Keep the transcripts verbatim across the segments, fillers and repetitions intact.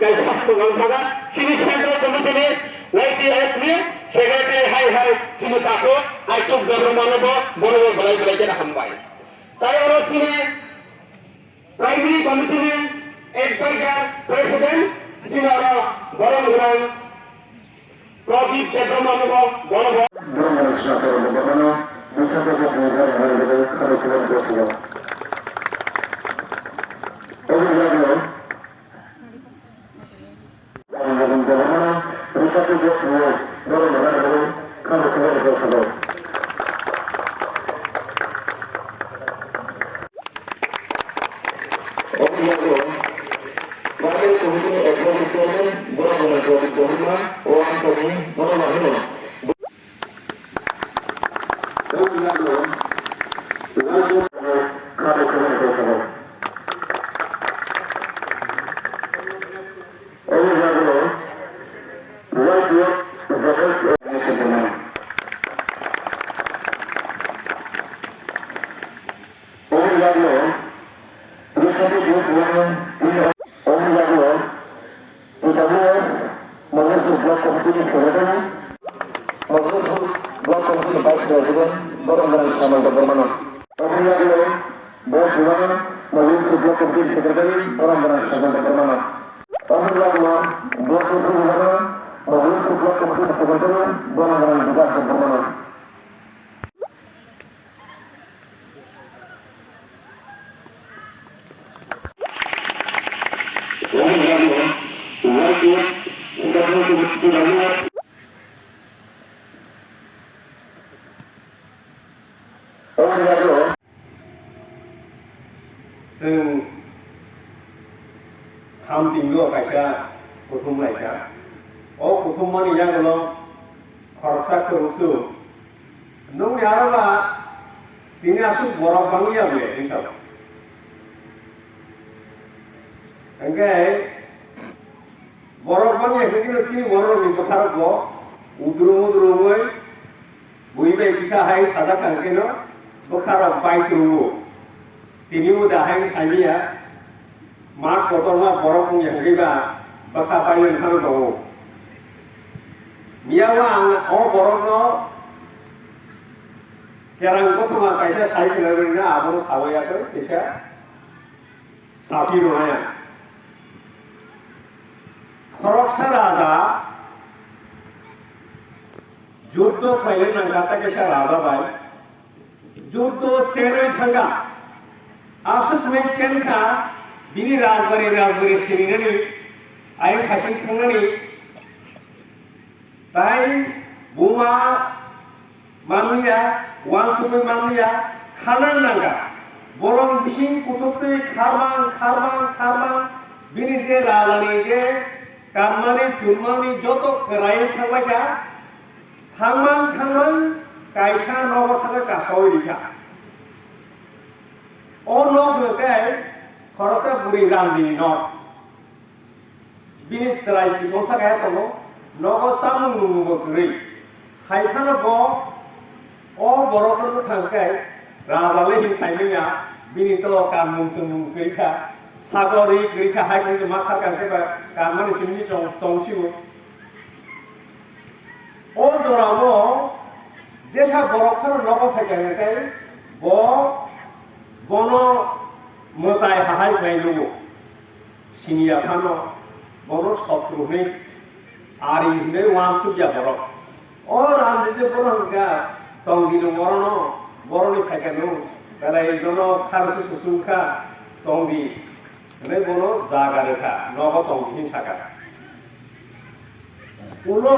Kaisa tongthokha chini Central Committee ni Y T F ni Secretary hai hai chini takhuk Aichuk Debbarma no bo bono bo belai belai kheno hambai. Tai oro chini Primary Committee ni Advisor President chini oro borom gwnang Pradip Debbarma no bo bono bo. Borom gwnang Sinathara Debbarma no bwsajwk bo tongwi gwnang hai bai kharo khoro bo tongwi. Obo yago Omo yago Mozambique Block Committee ni Secretary, Mozambique Block Committee ni Vice President, borom gwnang Samal Debbarma no. Omo yago bo Sumana, Mozambique Block Committee ni Secretary, borom gwnang Samal Debbarma no. Omo yago bo Sumana, Mozambique Block Committee ni Secretary, borom gwnang Bikas Debbarma no. Chwng khamtingo kaisa kuthum laikha. O kuthumani yagulo khoroksa khoroksu nungni aro ba tini aswk borok bangya ble hinwi sao. Hwnkhe borok bangya hwnkhe chini borokni bwkharokbo udru mudru wngwi Bui bai kisa hai sajak kha hwnkhe no bwkha rok bai tru o. Tini o da hai saimanya mat kotorma borok wngya hwnkhe ba bwkha bai wng phano tongo. Miyao ang o borok no kerang kothoma kaisa sai khwlai rwna abono sawi ya khe kisa. Sati rwnai ang. Khoroksa raja juddo khlaina nangkha, tei kaisa raja bai juddo chenwi thangkha. Aswk hwnwi chenkha, bini rajbari, rajbari sininani, ayang khasing thangnani, tai buma manliya, uansukwi manliya, khanang nangkha. Bolong bising kuthuk twi kharmang, kharmang, kharmang, bini je rajani je kanmani, chunmani joto kwrwi thangbaikha. Thangmang, thangmang, kaisa nogo thangwi kasawi rikha. O nok hwnkhe khoroksa bwrwi randini nok. Bini chwrai chikon sakaya tongo, nogo chamung nungmungbo kwrwi. Hai phano bo o borokno bwkha hwnkhe raja le hin saimanya, bini to kanmung chwngmung kwrwi kha, sago rwi kwrwi kha, hai khe ma kharkha hwnkhe ba kanmani simi chong-, chongsigo. O jorao jesa borok phano nogo phaikha hwnkhe bo bono mwtai hahai khlai nungo. Siniya phano bono sotru hwnwi ari hwnwi uansukya borok. O randijwk borok hwnkha tongdi nung orono, boroni phaikha nung belai bono kharsu susung kha tongdi hwnwi bono jaga rwkha, nogo tongdi hwn sakha. Ulo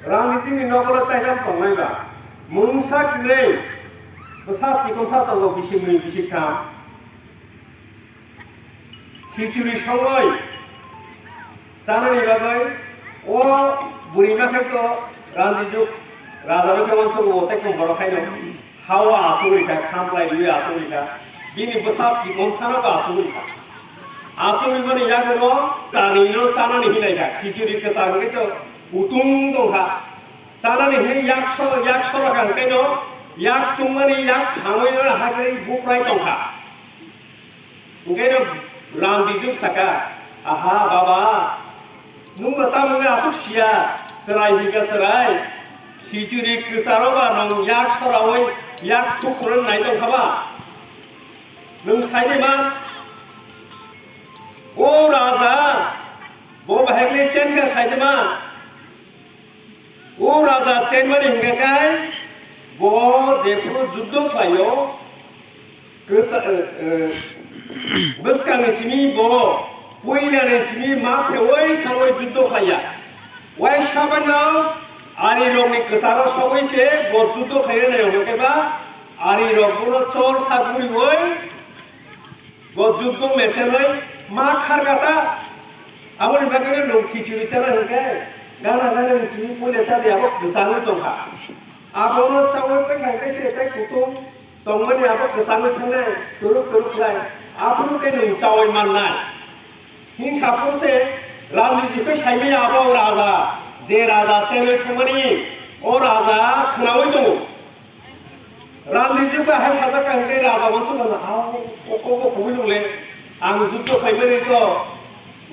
randijwkni nogo le taitham tongnai ba, mungsa kwrwi bwsa chikonsa tongo, bisiknwi bisiktham. Khichuri songwi chanani bagwi o bwrwi ma khe to randijwk rajano khe uansukgo tei kung borok haino hao asugri kha, khamplai rwi asugri kha, bini bwsa chikon sano bo asugri kha. Asugri mani yagulo chanino chanani hinai kha, khichuri kwchar hwnkhe to kutung tong kha. Chanani hinwi yak so-, yak soro kha hwnkhe no yak tungmani yak khamwi no hakhe buprai tong kha. Hwnkhe no randijwk saka, Aha, baba, nwng ba tamni aswk siya, chwrai hinkha chwrai, khichuri kwcharo ba nwng yak soraui yak thuk phurwng nai tongkha ba? Nwng sai de ma? O raja, bo bahai khe chen kha sai de ma? O raja chenmani hinkha khe bo jephuru juddo khlaio, kwsa-, eh, eh, bwskangni simi bo puilani simi ma pheui thangwi juddo khlaiya. Waisa phano arirokni kwcharo sogwi se bo juddo khlaina nai hwnkhe ba arirok bono chor sak guriui Bo juddo mechenoi ma kharkata. Aboni bagwi no nwng khichiri chana hwnkhe gana gana ni simi puila chadi abo kwchangwi tongkha. Abono chawi pekha hwnkhe se tei kutung tongmani abo kwchangwi thangnai turuk turuk khlai. Aphuru khe nwng chawi mannai. Hingsa phuru se Ramniji khe saimaya abo raja, je raja chenwi thangmani o raja khwnawi tongo. Randijwk bai hai sajak kha hwnkhe raja uansukha no, "Ao, o kok o kubui nung le, ang juddo khaimani to,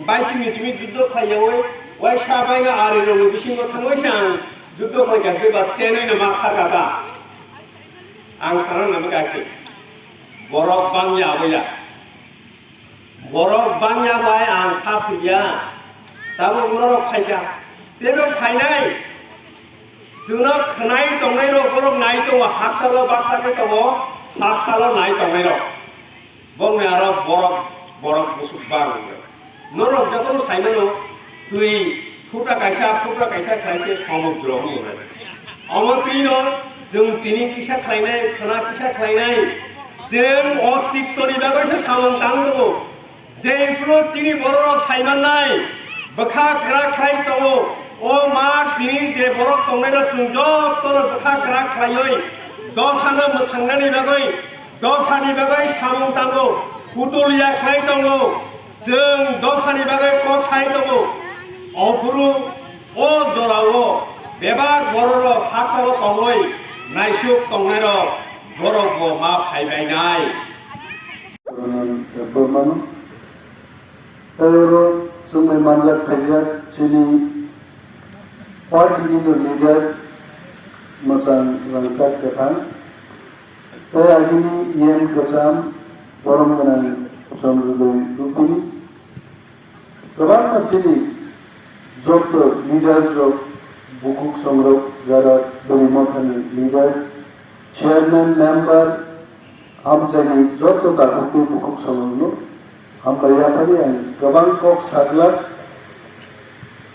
baisingni simi juddo khaiyaui, waisa baino arirokni bisingo thangwi se ang juddo khaikha hwnkhe ba chenwi no ma kharkha ta." Ang sana nangma kha se, borok bangya aboya. Borok bangya bai ang kha thwiya, tabuk norok phaikha. Teibo phainai, chwngno khwnai tongnairok borok nai tongo, haksalo baksa khe tongo, haksalo nai tongnairok. Bongni aro borok, borok bwswk bang wngya. Norok jotono saimano, twi Phupra kaisa, phupra kaisa khlai se somudro wng mano. Omo twi no chwng tini kisa khlainai, khwna kisa khlainai. Chwng ostitto ni bagwi se samung tang tongo. Jei phuru chini bororok sai mannai, bwkha kwrak khlai tongo. O ma tini je borok tongnai rok chwng joto no bwkha kwrak khlaiwi dopha no mwthangnani bagwi, dopha ni bagwi samung tango, kutul ya khlai tongo. Chwng dophani bagwi kok sai tongo. Ophuru o jorao bebak bororok haksalo tongwi naisuk tongnairok borokbo ma phaibainai. Bormano tei oro chwngbai manjak phaijak chini party ni leader Mwchang Rangchak Kwthang. Tei agini E M kwcham borom gwnang Chandrodoi Rupini. Kwbangma chini joto leaders rok, bukhuk songrok, jara bwrwi mothani leaders, chairman, member, amchaini joto takhukni bukhuk songrokno hambai yaphari ang kwbang kok saglak,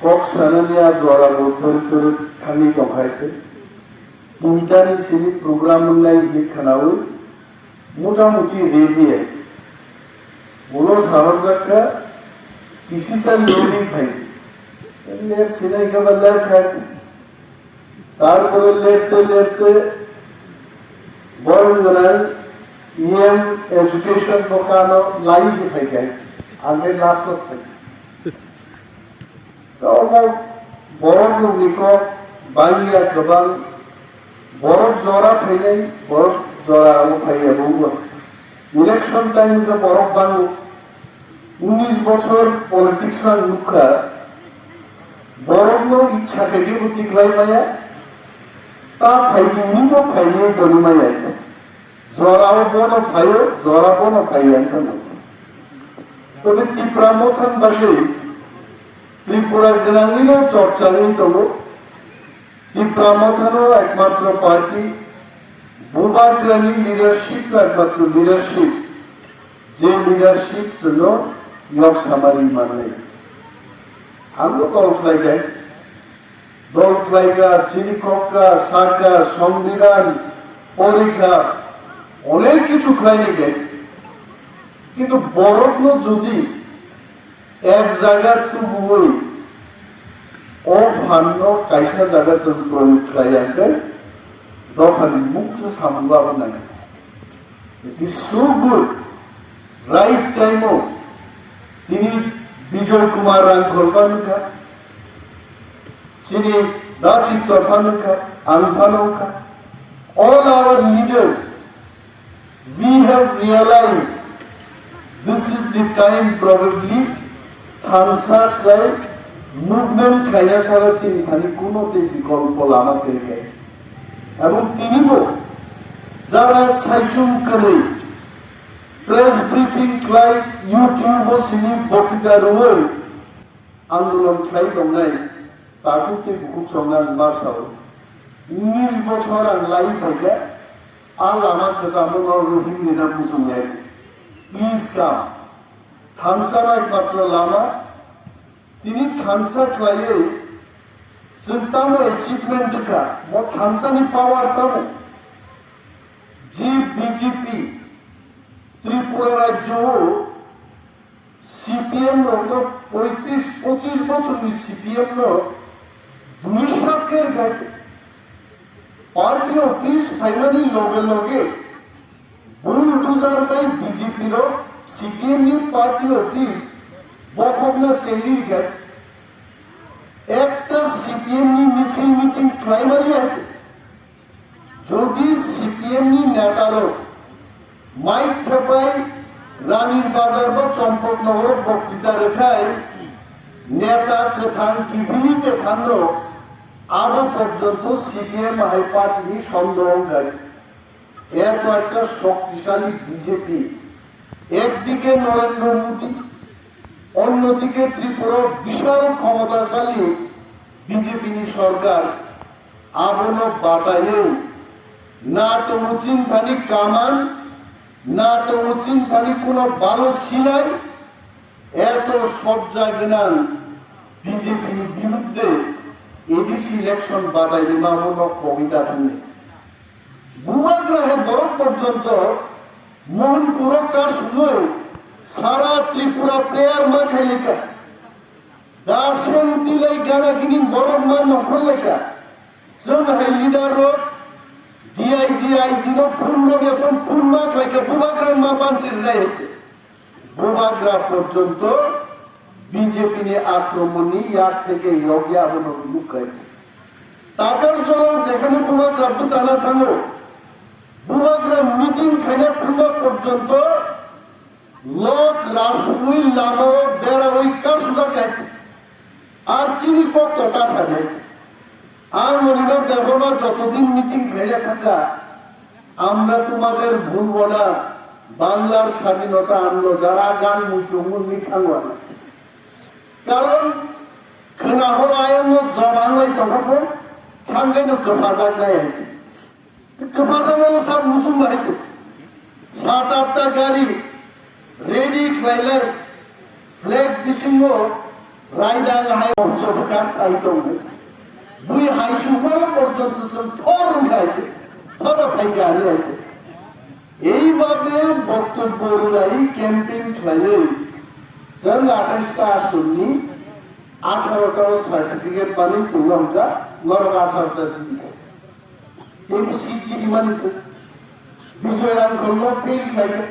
kok sanani a jora bo twrwk twrwk thangwi tongkha se. Tini tani sini program wngnai hinwi khwnawi motamuti ready ase. Ulo sahorjak kha, kisisa lori phai. Ler sinai khe ba ler khai. Tarpore lerte lerte borom gwnai E M education bo kano lai se phai khai. Ang last class phai. Omo borok nokni kok bangya kwbang, borok jora phainai, borok jora abo phaiya bo wngkha. Election time wngkha borok bango. Unis bochor politics o ang nukha, borokno ichha khe bo tiklai maya, ta phaidi hwnwi bo phainai tongwi maya. Jora o bono phaio, jora bono phaiya wngkha. Tobe Tipra Motha ni bagwi Tripura gwnangwino chorcha wngwi tongo. Tipra Mothano ekmatro party, Bubagrani leadership no ekmatro leadership, je leadership chwngno yok samari mannai. Ang bo tol khlai kha, dol khlai kha, chini kok kha, sa kha, songbidan, porikha, onek kichu khlainai khe. Kintu borokno jodi ek jaga tubuwi o phanno kaisa jaga chwng proyog khlai ya khe dophani mungsa samung labu nang. It is so good. Right time o tini Bijoy Kumar Rangkhol phankha, chini Da Chittor phankha, ang phankha. All our leaders, we have realized this is the time probably Thansa khlai movement khlaina sara chini thani kuno tei bikolpo lama kwrwi khe. Ebong tinibo jara saichung kwrwi press briefing khlai YouTube o simi boktita rwui andolon khlai tongnai takhuk tei bukhuk chongnang ma sao. Unis bochor ang lai phaikha, a lama kwchamo no Rohingya na muchung lai. Please come. Thansa no ekmatro lama, tini thansa khlaiwi chwng tamo achievement rwkha, bo thansa ni power tamo? Ji B J P Tripura rajyo o C P M rokno poitris pochis bochorni C P M no duli sakher gaje. Party office phaimani loge loge bulldozer bai B J P rok C P M ni party office bokhokna chengri gaje. Ekta C P M ni misil meeting khlaimani aje. Jodi C P M ni netarok mike thepai Ranir Bazar ba Champaknagar o boktita rwkhai neta kwthang kiphilwi tethangno abo porjonto C P M hai party ni sondoh wngkha. Eto ekta shoktisali B J P, ekdike Narendra Modi, onnodike Tripura o bishal khomotasali B J P ni sorkar. Abono bataiwi na tongo chinthani kaman, na tongo chinthani kuno balo sinai, eto sojja gwnang B J P ni birudde A D C election bataiwi ma bono kogwi ta thangni. Bubagra hai borok porjonto Mohanpuro kasugwi sara Tripura prayer ma khailika. Dasem tilai gana gini borok ma nokhor laika. Chwng hai leader rok D I G, I G no phone rok ya phone, phone ma khlaika, Bubagra ma bansi rinai hai se. Bubagra porjonto B J P ni akromon ni yak theke yogya abono nukha hai se. Takar jora jekhane Bubagra bwchana thango, Bubagra meeting khaina thangma porjonto lok rasugwi lamao berawi kasujak hai se. Ar chini kok to ta sadi. Ang Monibar Debbarma jotodin meeting khaina thangkha, আমরা তোমাদের ভুলব না, বাংলার স্বাধীনতা আনলো যারা গান মুইতো মুন্নি থাংওয়ানা। কারণ khwnahoro ayang no jora wnglai tongkha bo, thangkhe no kwphajaknai hai se. Kwphajaknai sab muchung bai se. Sat atta gari ready khlailai, flag bisingo raidang hai chokha kai tong. Bui hai sumaro porjonto chwng thor wngkha hai se. Thoda phaikha ani hai se. Eibabe boktobbo rwlai campaign khlaiwi chwng athais ta aswkni atharo ta certificate mani chwng wngkha, norok atharo ta jini. Teibo seat jini mani chwng Bijoy Rangkholno fail khlaikha,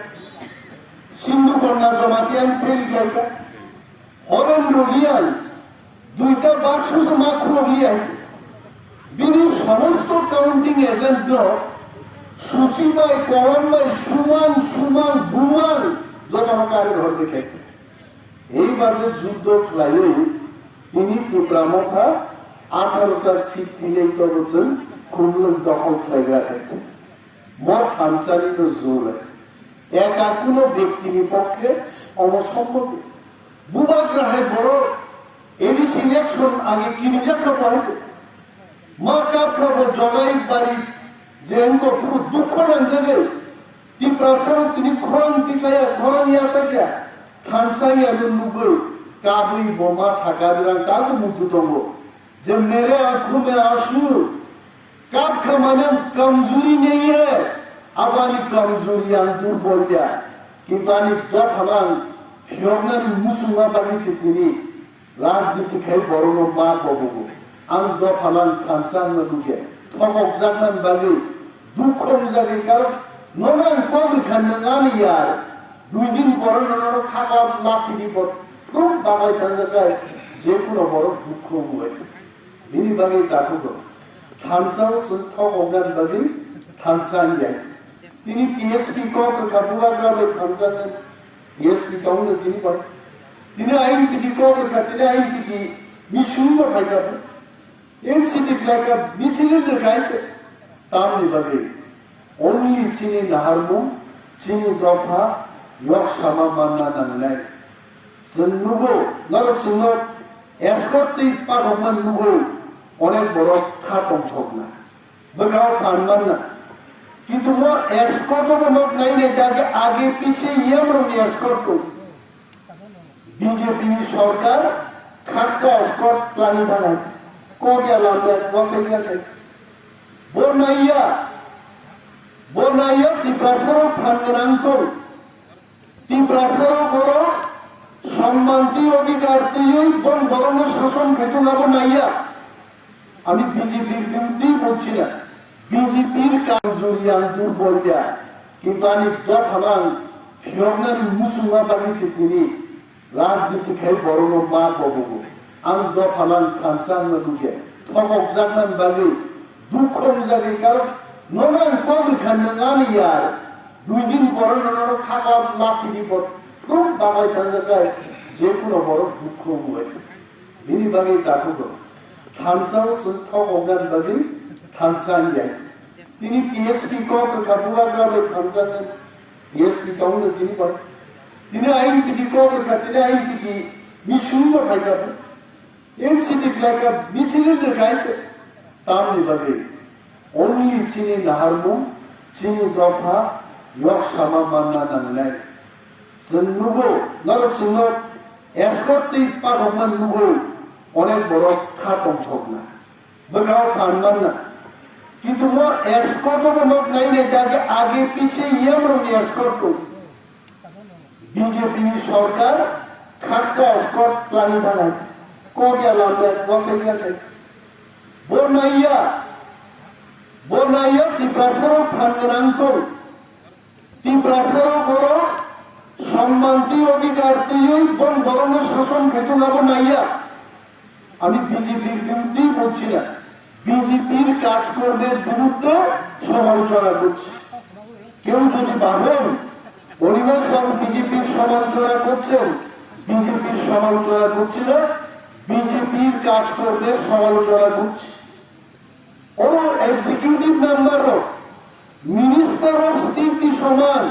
Sindhu Kanya Jamatia fail khlaikha, Horendra Reang duita bakso se ma khulokliya hai se. Bini somosto counting agent no suchi bai, korom bai suman suman buman jotono kari hordi khai se. Eibabe juddo khlaiwi tini Tipra Motha atharo ta seat philwi tobo chwng khumlwng dokhol khlaigra khai se. Mo thansanino jora eka kuno bektini pokkhe omo sombhob. Bubagra hai borok A D C election age kirijak kha bo hai se. Ma kapkha bo jogai bari je wngkha phuru dukho nangjagwi. Tiprasarok tini khorang tisaya, khorang yachakya, thansa yano nugwi kabwi bo ma saka rwrang tabuk muitu tongo. Je mere aankhon mein aansu, kap kha mane kamjori nahi hai, abo ani kamjori, ang durbol ya, kintu ani dopha no ang phiyoknani muchungma bagwi se tini rajniti khai borokno ma kobogo. Ang dopha no ang thansa wngna nukya, thokokjaknani bagwi dukho wngjagwi, karon nono ang kok rwkha, nwng ani yar. Dui din pore nono khaka lathi di bot thum bagai thangjak kai, je kuno borok dukhu bai. Bini bagwi takhuk rok thansa o chwng thok oknani bagwi thansa wngya. Tini T S P kok rwkha, Bubagra bai thansa wngya. T S P tongno tini bai. Tini I N P T kok rwkha, tini I N P T ni simi no phaikha. N C T khlaikha, B C D rwkha hai se. Tamni bagwi only chini naharmung, chini dopha yok sama manna nangnai. Chwng nugo, norok chwngno escort tei pathokma nugwi onek borok kha tongthokna. Bwkha o phan manna. Kintu mo escort obo nok nai nai jage age piche yamrokni escort tong. B J P ni sorkar khaksa escort twlangwi thangkha. Kok ya lamle bwsai ya khai. Bo naiya, bo naiya Tiprasarok phan gwnang tong. Tiprasarok oro somman twi odhikar twiwi bon borokno sason khai tong abo naiya. Ami B J P ni biruddhe bujina. B J P ni kamjoriya, ang durbolya. Kintu ani dophano ang phiyoknani muchungma bagwi se tini rajniti khai borokno ma bobogo. Ang dophano ang thansa wngna lubya. Thokokjaknani bagwi dukho wngjagwi, karon nono ang kok rwkha, nwng ani yar. Dui din pore nono khakla lathi di bot. Thum bagai thangjak khai, je kuno borok dukho wngwi. Bini bagwi takhuk rok thansa o chwng thok wngnani bagwi thansa wng ya. Tini T S P kok rwkha, bubagra bai thansa wng T S P tong no tini bai. Tini I N P T kok rwkha, tini I N P T ni simi no phaikha. N C T khlaikha, B C D rwkha hai se. Tamni bagwi only chini naharmung, chini dopha yok sama manna nangnai. Chwng nugo, norok chwngno escort tei pathokma nugwi onek borok kha tongthokna. Bwkha o phan manna. Kintu mo escort obo nok nai nai jage age piche yamrokni escort tong. B J P ni sorkar khaksa escort twlangwi thangkha. Kok ya lamle bwsai ya khai. Bo naiya, bo naiya Tiprasarok phan gwnang tong. Tiprasarok oro somman twi odhikar twiwi bon borokno sason khai tong abo naiya. আমি বিজেপির বিরুদ্ধেই বলছি না, বিজেপির কাজকর্মের বিরুদ্ধে সমালোচনা করছি। কেউ যদি ভাবেন অনিমেষ বাবু বিজেপির সমালোচনা করছেন, বিজেপির সমালোচনা করছি না, বিজেপির কাজকর্মের সমালোচনা করছি। Oro executive member rok, minister of state ni soman,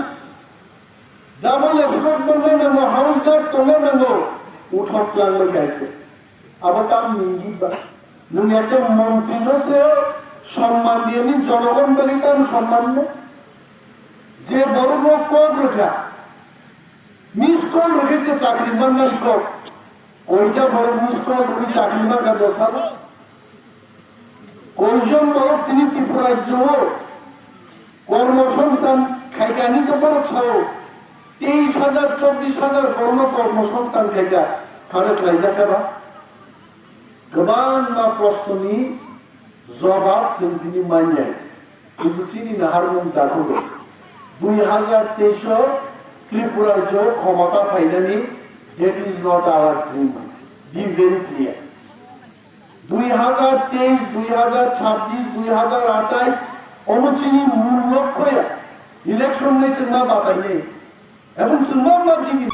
double escort tongna nango, house guard tongna nango, uthok twlangwi kaise. Abo tam ningdi ba. Nwng ekta montri no se somman diye ni jonogon bari tam somman no. Je borok rok kok rwkha, miss call rwkhe se chakri manna kok. Koita borok miss call rwkhe chakri mankha dosano. Koijon borok tini Tripura rajyo o kormosongsthan khaikani khe borok sao teis hajar, chobbish hajar borokno kormosongsthan khaikha, phano khlaijakha ba? Kwbangma prosnoni jobab chwng tini manya. Kintu chini naharmung dakhugo. Dui hajar teis o Tripura rajyo khomota phainani, that is not our dream. Be very clear. Dui hajar teis, dui hajar chabbish, dui hajar atais, omo chini mul lokho ya. Election nai chwngma batai nai. Ebong chwngma ma chini